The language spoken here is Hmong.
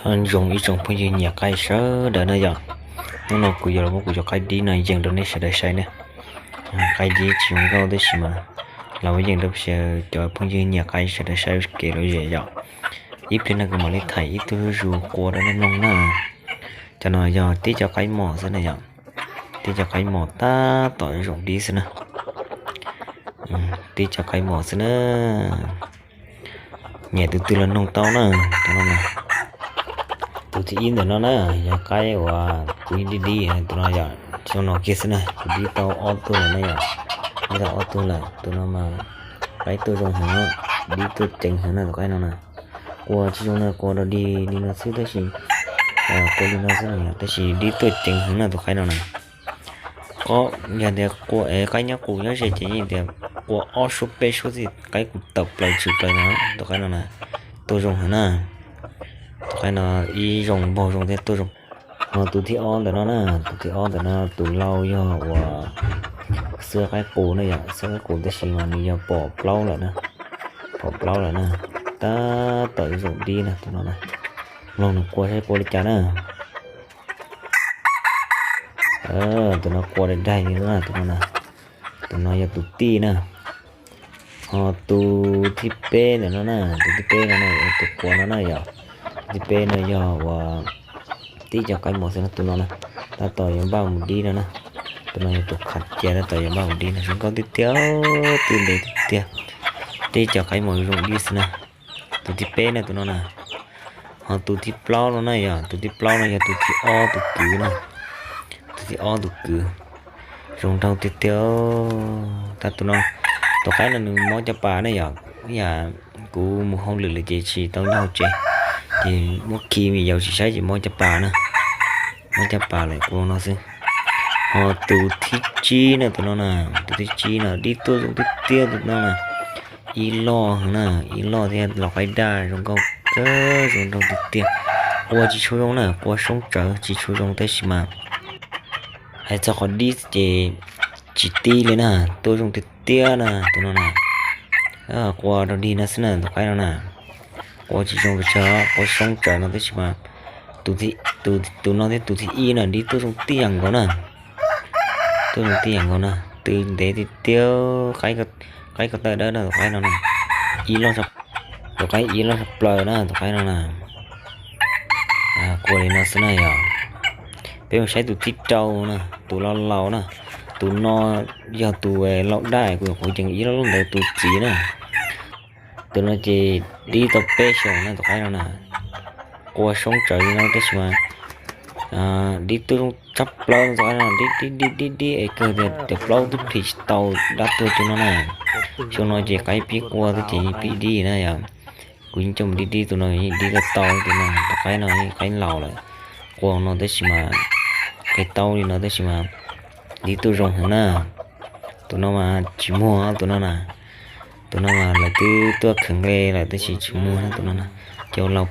Nyob zoo ib tsoom phooj ywg nyiam qaib sawv daws na yom. Hnub no kuv yuav los muab kuv cov qaib dib no yees rau nej sawv daws saib ne. Qaib dib tsis zoo nkauj tab sis mas los muab yees rau cov phooj ywg nyiam qaib sawv daws saib kev lom zem yom. Ib pliag no kuv mam li thaij ib tug zuj zus qua rau nej mloog na. Cov no yog tib cov qaib mos xwb na yom. Tib cov qaib mos tab tom zoo dib xwb na. Tib cov qaib mos xwb na. Nyiam tus twg los noog tau na. Tus no na, tus thib ib ntawm no na, yog qaib uas kuv dib dib tus no yom. Xyoo no kiag xwb na kuv dib tau ob tug lawm na yom. Dib tau ob tug lawm. Tus no mas qaib tuaj zoo heev, dib tuaj ceev heev na tus qaib no na. Qua tsis zoo na, qua dog dig li no xwb tab sis, qua li no xwb na, tab sis dib tuaj ceev heev na tus qaib no na. Qo, yog tias qua es qaib nyob qus nyob ze ces yeej tias qua ob suab peb suab xwb qaib kuj tawm plaws tsw plaws no tus qaib no na. Tuaj zoo heev na. Tus qaib no ib zoo npaug zoo thiab tuaj zoo. Ho tus thib ob ntawm no na, tus thib ob ntawm no tus lau yog uas xwb qaib qus na yom, xwb qaib qus tab sis mas nws yog pom plaub lawm na. Pom plaub lawm na. Tab tom zoo dib na tus no na. Mloog nws qua saib qua li cas na. Tus no qua daig daig li no na tus no na. Tus no yog tus tij na. Ho tus thib peb ntawm no na, tus thib peb no na, tus qua no na yom. Tus thib peb no yog uas tib cov qaib mos xwb na tus no na. Tab tom yuav npaj mus dib no na. Tus no yog tus qhav cia tab tom yuav npaj mus dib no, zoo nkauj tiag tiag, tij ntev tiag tiag. Tib cov qaib mos zoo dib xwb na. Tus thib peb na tus no na. Ho tus thib plaub no na yom, tus thib plaub no yog tus thib ob tus kwv na. Tus thib ob tus kwv. Zoo nraug tiag tiag. Tab tus no, tus qaib no nws mob caj pas na yom. Yam kuv mus hauj lwm lawm ces tsis tau nyob hauv tsev, ces muab khi me yaus tsis saib ces mob caj pas na. Mob caj pas lawm kuv no xwb. Ho tus thib tsib na tus no na, tus thib tsib no dib tuaj zoo tiag tiag tus no na. Ib loj heev na, ib loj thiab los qaib daj zoo nkauj kawg, zoo nraug tiag tiag. Qua tsis tshua zoo na, qua soob tsawv tsis tshua zoo tab sis mas hais txog qhov dib ces tsis tib li na, tuaj zoo tiag tiag na tus no na. Qua dog dig no xwb na tus qaib no na. Qua tsis zoo pes tsawg, qua soob tsawv no tab sis mas tus no thiab tus thib ib na dib tuaj zoo tib yam nkaus na. Tuaj zoo tib yam nkaus na, tij ntev tiag tiag. Qaib ko taw dawb no tus qaib no na. Ib loj, tus qaib ib loj tshaj plaws na tus qaib no na. Qua li no xwb na yog. Peb mus saib tus thib rau na, tus laus laus na. Tus no yog tus laus daj, kuv nyuam qhuav yees ib loj loj ntawd tus txiv na. Tus no ces dib tau peb xyoos na tus qaib no na. Qua soob tsawv li no tab sis mas dib tuaj zoo tshaj plaws tus qaib no, dib dib dib dib es kawg tias cov plaub twb plhis tsis tau dab tuag tus no na. Xyoo no ces qaib pib qua thiab ces yeej pib dib na yom. Kuv yeej coj mus dib dib tus no yeej dib tau tau tus no, tus qaib no yeej qaib laus lawm. Qua no tab sis mas, qis tau li no tab sis mas dib tuaj zoo heev na. Tus no mas tsis muag tus no na. Tus no mas lawv twb tuaj khaws nqe lawm tab sis tsis muag na tus no na. Cov laus